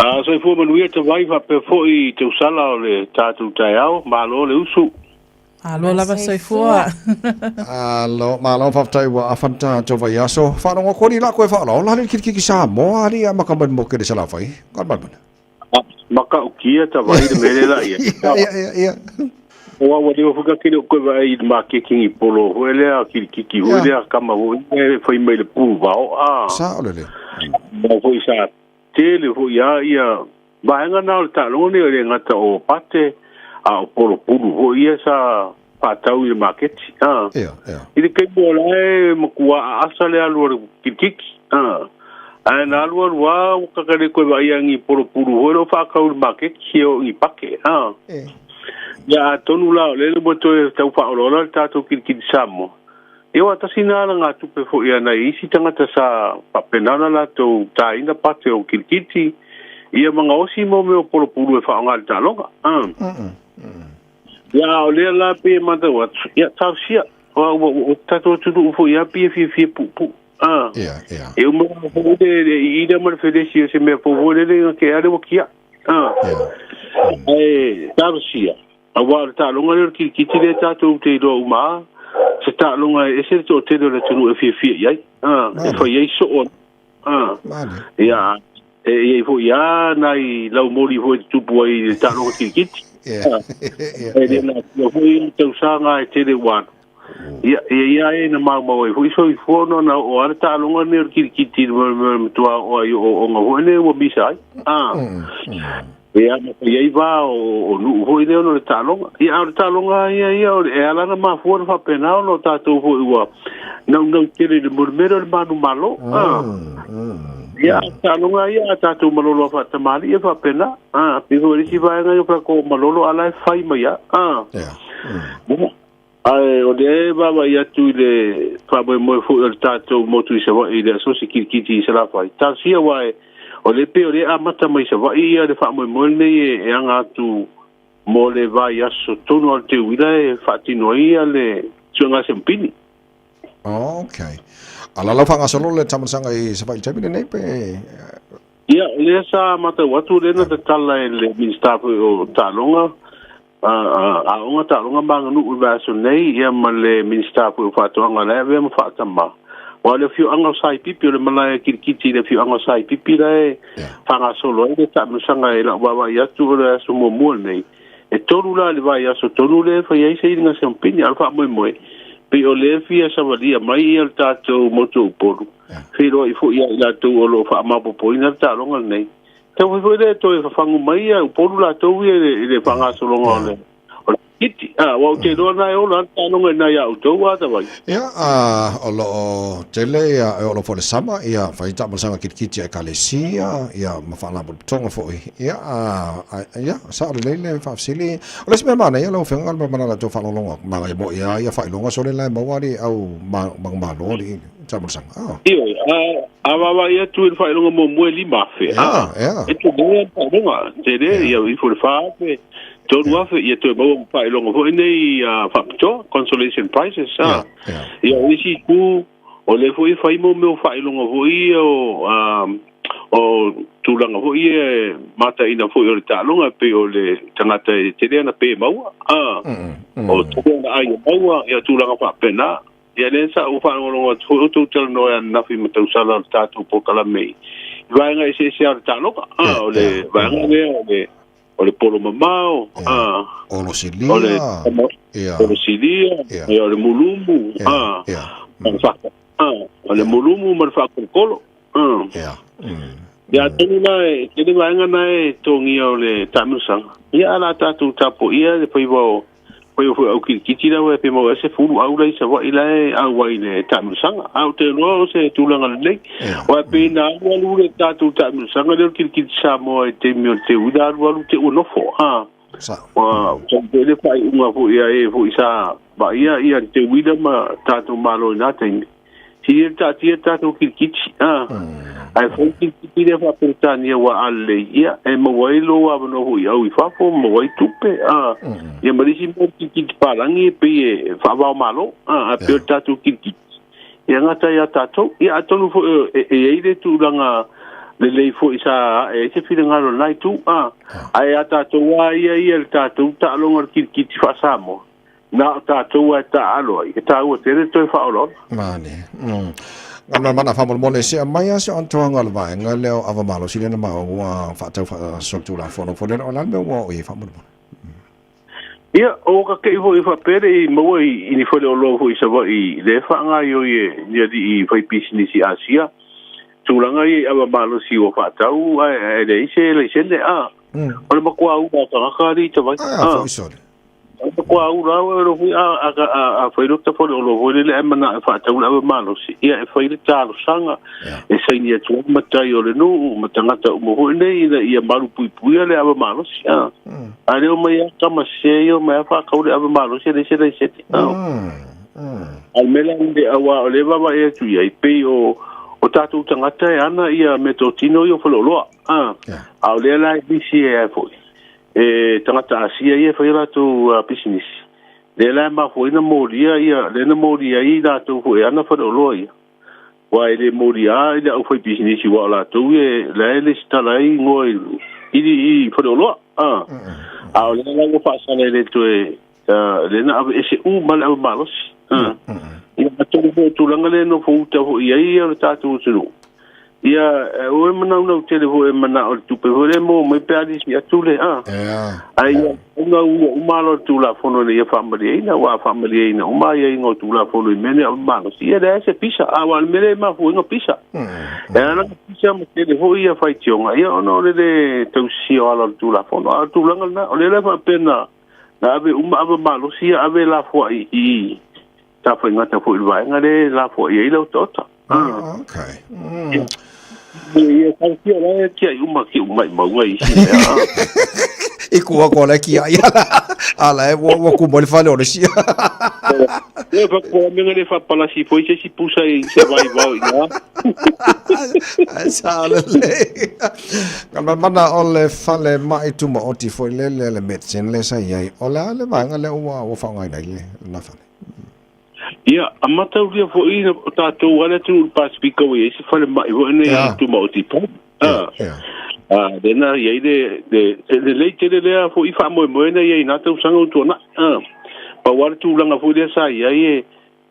A soifua manuia Tavai faapea foi i tausala o le tatou taeao. Malo le usu. Malo lava soifua. Alo, malo faafetai ua afa le tatou vaiaso. Faalogo atu alii la koe faaolaola le kilikili Samoa alii a maka mai le motu tele Salafai. Ka malimana. Matautia Tavai le mea lea la ia. Ia, ia, ia, ia. Ua ua leva foi ka kele o koe vaai i le maketi i polo foi lea kilikiki foi lea kama foi e fai mai le pulu vao a. Sao lele. Mo foi sa tele foi a ia vaega na o le taaloga nei, e le gata o pate a o polo pulu foi ia sa faatau i le maketi. A. Ia, ia. I le taimi o la e matua aasa le alu o le kilikiki. A. Ae na alu alu a ua kaka le koe vaai ni polo pulu foi lo faatau i le maketi o ni pake. A. Ia atonu la o lele ua toe tau faaolaola le tatou kilikili Samoa. Ia ua tasi na alagatupe foi a nai isi tagata sa faapena ona latou taina pate o kilikiti ia ma gaosi mo mea o polopulu e faaaoga i le taaloga. Ia a o lea la pei e matau atu, ia talosia, ua ua tatou atunuu foi lava pei e fiafia puupuu. Ia, ia. E uma foi le iina ma le felesi o se mea fou foi lele na tea le ua kia. Ae talosia, aua o le taaloga lea o le kilikiti lea tatou te iloa uma lava, se taaloga e ese le toatele o le atunuu e fiafia i ai, e fai ai soo. Ia, e i ai foi lava nai laumoli foi e tutupu ai i le taaloga kilikiti. E le natia foi tausaga e tele ua alu. Ia, e i ai na maumau ai foi soifua ona na oo lava le taaloga lenei o le kilikiti i le mea matua oo ai o ooooga foi nei ua misa ai. Ia, ma fai ai va o nuu foi nei ona o le taaloga. Ia, a o le taaloga ia ia, e ala ona mafua ona faapena ona o tatou foi ua naunau tele i le mea lea o le manumalo. Ia, a o le taaloga ia a tatou malolo lava faatamalii e faapena. Pei foi o le isi vaega ia o fai malolo a la e fai mai lava. Ae o lea e vaavaai atu i le faamoemoe foi o le tatou motu i Savaii i le aso se kilikiti i Salafai. Talosia aua o lea pei o lea e amata mai Savaii ia le faamoemoe lenei e aga atu mo le vaiaso tonu o le teuila e faatino ai ia le suega sempini. Ok. A la lau faagasolo le taamilosaga i Savaii i le taimi lenei pe? Ia, o lea sa matau atu lea na tatala e le Minisita foi o Taaloga, Aoga, Taaloga ma Aganuu i le vaiaso nei, ia ma le Minisita foi o Faatoaga la e avea ma faatama. Aua o le afioaga o Saipipi, o le malae kilikiti i le afioaga o Saipipi la e faagasolo ai le taamilosaga i lau vaavaai atu o le aso muamua lenei. E 3 la i le vaiaso tonu lea e fai ai sailiga siampini, a o le faamoemoe, pei o lea e fia savalia mai ia le tatou motu o Upolu, feiloai foi ia i latou o lo o faamaopoopoina le taaloga lenei. Tau fai foi lea toe fafagu mai ia Upolu latou ia i le faagasologa o le kiti. Aua ou te iloa na e ola le taaloga i ina ia outou a Tavai. Ia, o lo o tele ia, e oo lava foi i le sama, ia, fai taamilosaga kilikiti a Ekalesia, ia, ma faalapotopotoga foi. Ia, ia, sao lelei le faafesili. O le isi mea manaia lau Afioga, le malala tou faalogologo atu, manaia moi lava ia faailoga sole la e maua alii au manumalo alii taamilosaga. Ioe, a vaavaai atu i le faailoga muamua e 5,000. E tele le faailoga, tele, ia ifo i le 4,000, 3,000, ia toe maua ma faailoga foi nei faapitoa, consolation prizes. Ia, o isi itu, o lea foi e fai mo mea o faailoga foi ia o tulaga foi ia e mataina foi o le taaloga, e pei o le tagata e tele ana pe maua, o tele ana ai e maua, ia tulaga faapena. Ia lea sa ou faalogologo atu foi o outou talanoa ananafi ma tausala o le tatou polokalame i vaega eseese o le taaloga. O le vaega lea o le polo mamao, o le silia, o le silia, o le mulumu, o le mulumu ma le faakolokolo. Ia atonu la e tele vaega na e togia o le taamilosaga. Ia a la tatou tapuaia le faiva o faiva foi au kilikiti la e pe maua ai se fulu au la i Savaii la e auai i le taamilosaga. A ou te iloa o se tulaga lelei. Aua pei na alu alu le tatou taamilosaga lea o le kilikiti Samoa i le taimi o le teuila alu alu te ua nofo. Ua tau le faaiuga foi a e foi sa vaaia ia le teuila ma tatou malo i na taimi. Sili le taatia tatou kilikiti. Ae fai kilikiti lea faa-Peretania ua alelei, ia, e maua ai lou avanoa foi au i fafo, maua ai tupe. Ia ma le isi mea o le kilikiti palagi e pei e faavaomalo. Ae pei o le tatou kilikiti, ia gata ia tatou. Ia atonu foi e i ai le tulaga Lelei foi sa a'e ai se finagalo o lena itu, a. Ae a tatou lava ia ia i le tatou taaloga o le kilikiti faa-Samoa, na o tatou lava e taaalo ai, e taua tele le toe faaolaola. Mane. Galumalemana faamolemole se aumai lava se atoaga o le vaega lea o ava malosi lea na maua ua faatau faasolitulafono foi lea, o le a le mea ua oo i ai faamolemole? Ia, ua ka tei foi faapea le i maua i ni faleoloa foi i Savaii lea e faagaoioi e ni alii faipisinisi Asia tulaga ia i ava malosi ua faatau ae leai se laisene. A o le matua ula a tagata alii tavai. Ae a foi sole. O le matua ula lava e foi a fai lota faleoloa foi lele ae manao e faatau le ava malosi, ia e fai le talosaga e saini atu ai matai o le nuu ma tagata uma foi nei ina ia malupuipuia le ava malosi. A a le omai lava tama sese ia omai lava faatau le ava malosi e leai se laisene. A o le mea la lenei, aua o lea e vaavaai atu i ai, pei o o tatou tagata e ana ia meatotino ia o faleoloa. A o lea la e lisi e foi e tagata Asia ia e fai a latou pisinisi. Lea la e mafua ai na molia ia, lea na molia ai i latou foi e ana faleoloa ia. Aua e le molia lava i le aufaipisinisi aua o latou ia la e lesitala ai igoa i i faleoloa. A o lea la ua faasala e le toe, lea na aveese uma le ava malosi. Ia, atonu foi o tulaga lea e nofo uta foi i ai le tatou atunuu. Ia, ua e manaunau tele foi e manao i le tupe foi lea e maua mai pe a lisi atu le, a. Ae ia una ua uma ala o le Tulafono ina ia faamalieina, aua a faamalieina uma aiaiga o Tulafono i mea nei o ava malosi, ia e leai se pisa. A aua o le mea lea e mafua ai ona pisa. E ala ona pisa ma tele foi ia faitioga, ia ona o le lē tausisia o ala o le Tulafono. A o le tulaga lena, o lea la e faapea na ave uma ava malosi ia ave lafoai i tafaigata foi i le vaega lea e lafoai ai le otaota. Okay. Ia, tausia la e tiai uma ki uma i maunga i isi mea. I kua ko le kia ia la. Ala e ua ku mo le fale o le sia. Ia fa ko me ngale fa palasi foi se si pusa i se vai vao i na. Ai sa le le. Ka mana o le fale mai tumaoti foi le le le medicine le sa iai. O le a le vaega le ua ua faaaogaina ai le na fale. Ia, a mataulia foi o tatou ale atunuu i le Pasefika ua i ai se falemai foi nei tumaoti po. A, lena i ai le, le, lelei tele lea foi faamoemoe na i ai i nā tausaga ua tuanai. Pau lava le tulaga foi lea sa i ai e,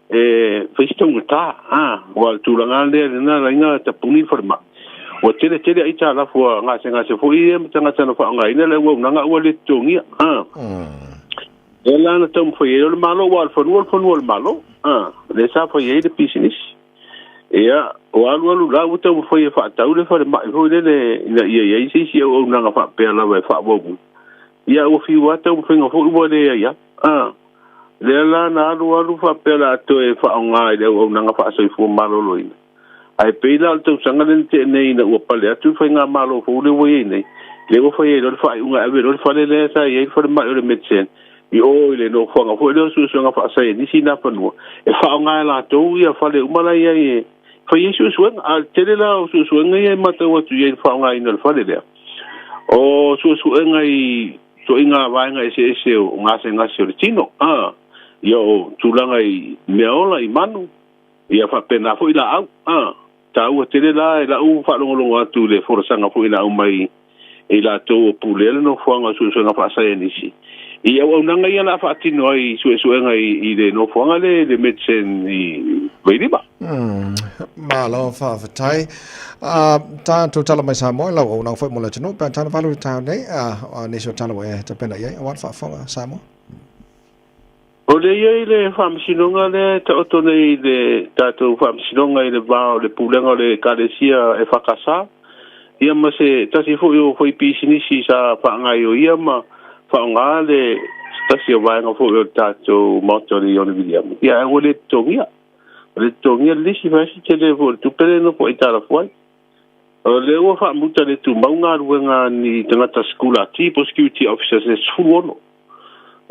e fai si taugata. Aua o le tulaga lea lena na ala ai ona tapuni le falemai. Ua tele tele aitalafu a gasegase foi ia ma tagata na faaaogaina le auaunaga ua le totogia. Lea la na taumafai ai o le Malo, aua o le fanua o le fanua o le Malo, a, lea sa fai ai le pisinisi. Ia, ua alu alu la ua taumafai e faatau le falemai foi lele ina ia i ai se isi auaunaga faapea lava e faaauau. Ia, ua fiu lava taumafaiga foi ua leai lava. A, lea la na alu alu faapea o le a toe faaaoga i le auaunaga faasoifua maloloina. Ae pei la o le tausaga lea na tea nei ina ua pale atu le faigamalo fou lea ua i ai nei, lea ua fai ai loa le faaiuga e ave loa le fale lea sa i ai le falemai o le Medcen i o i le nofoaga foi lea o suesuega faasaienisi i Nafanua, e faaaoga e latou ia fale uma la e i ai e fai ai suesuega. A o le tele la o suesuega ia e matau atu i ai i le faaaogaina o le fale lea, o suesuega i ituaiga vaega eseese o gasegase o le tino, a, ia o tulaga i meaola, i manu, Ia faapena foi laau. A, taua tele la i lau faalogologo atu i le folasaga foi na aumai e i latou o pulea le nofoaga o suesuega faasaienisi i auaunaga ia o le a faatino ai suesuega i le nofoaga lea i le Medcen i Vailima. Malo faafetai. Tatou tala mai Samoa i lau auaunaga foi mo le atunuu pe a tala valu i le taeao nei, a nisi o tala ua e tapena i ai aua le faafofoga Samoa. O lea i ai le faamasinoga lea e taoto nei i le tatou faamasinoga i le va o le pulega o le Ekalesia EFKS, ia ma se tasi foi o faipisinisi sa faagaioia ma faaaoga le se tasi o vaega foi o le tatou Maota o le Ione Viliame, ia ae ua le totogia. Ua le totogia le lisi, fai si tele foi o le tupe lea e nofo aitalafu ai. O lea ua faamuta le tumau galuega a ni tagata sikulati po o security officers e 16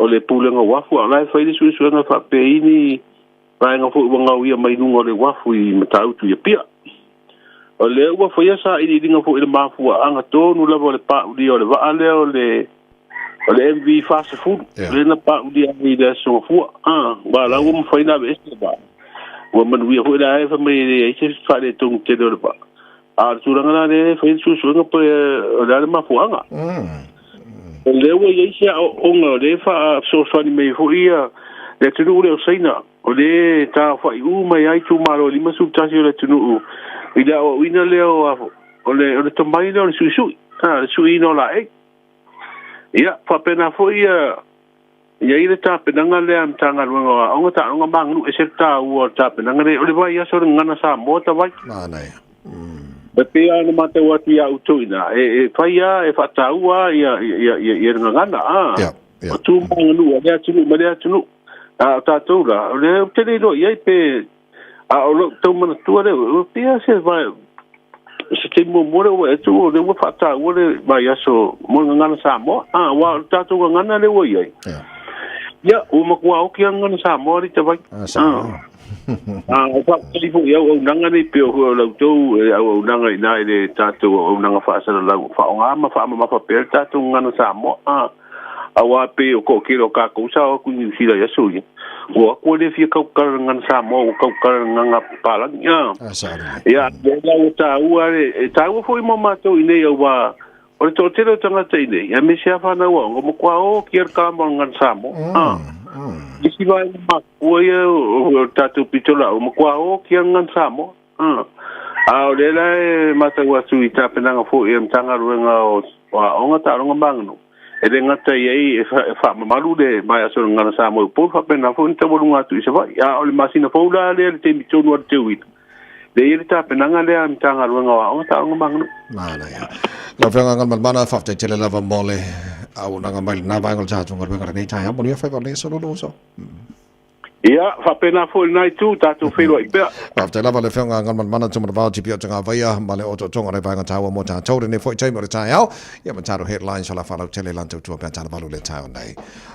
o le Pulega Uafu, a o la e fai le suesuega faapei ni vaega foi ua gaoia mai luga o le uafu i Matautu i Apia. O lea ua faia sailiiliga foi i le mafuaaga tonu lava o le paulia o le vaa lea o le o le MV 40, lea na paulia ai i le Aso Gafua. Aua la ua mafai ona aveese le vaa. Ua manuia foi la e fai mai e leai se faaletonu tele o le vaa. A o le tulaga la lea e fai ai le suesuega pe o le a le mafuaaga. O lea ua i ai se aoaoga o lea e faafesoasoani mai ai foi ia le atunuu lea o Saina, o lea e taaofai uma ai lava itumalo e 51 o le atunuu i le aoaoina lea o o le o le tomai lea o le suisui, a, le suiina o laei. Ia, faapena foi ia i ai le tapenaga lea a le Matagaluega o Aoga, Taaloga ma Aganuu, e ese le taua o le tapenaga lea, o le vaiaso o le Gagana Samoa tavai. Manaia. E pei lava ona matau atu ia outou i ina, e fai lava, e faataua lava ia, ia, ia, ia le gagana, a. Ia, ia. O tu ma aganuu a lea atunuu ma lea atunuu. A o tatou la, o lea ou te le iloa i ai pe, a o lou tau manatua lea, ua pei lava se vai, se taimi muamua lea ua atu, o lea ua faataua le vaiaso mo le Gagana Samoa. A, aua o le tatou gagana lea ua i ai. Ia. Ia, ua matua oki lava le Gagana Samoa alii tavai. A, Samoa. A, e faafetai foi i auaunaga nei pei o la outou auaunaga i ina i le tatou auaunaga faasalalau, faaaoga ma faamamafa pea le tatou Gagana Samoa. A, aua pei o toatele o tatou sa o atu i Niu Sila i aso ia, ua o atu ua le fia tautala i le Gagana Samoa, ua tautala i le Gagana Papalagi. A, A, sao lelei. ia, lea la ua taua le, e taua foi mo matou i inei aua o le toatele o tagata i inei, aemaise lava fanau aoga, ua matua oti lava le kalama o le Gagana Samoa. A, isi vaega matutua ia o le tatou pitolaau, ua matua oti lava le Gagana Samoa. A, a o lea la e matau atu i tapenaga foi a le Matagaluega o Aoga, Taaloga ma Aganuu, e le gata i ai e faamamalu le vaiaso o le Gagana Samoa i Upolu, faapena foi ona taualuga atu i Savaii. A o le masina fou la lea i le taimi tonu lava o le teuina, lea e i ai le tapenaga lea a le Matagaluega o Aoga, Taaloga ma Aganuu. Manaia. Lau Afioga Galumalemana, faafetai tele lava mo le auaunaga mai lena vaega o le tatou galuega i lenei taeao. Manuia faiva o lenei aso lou uso. Ia, faapena foi lena itu, tatou feiloai pea. Faafetai lava le Afioga Galumalemana Tumanavao GP o Tagavaia ma le otootoga o le vaega taua mo tatou lenei foi taimi o le taeao. Ia ma tatou headlines o la faalautele lan tautua pe a talavalu le taeao nei.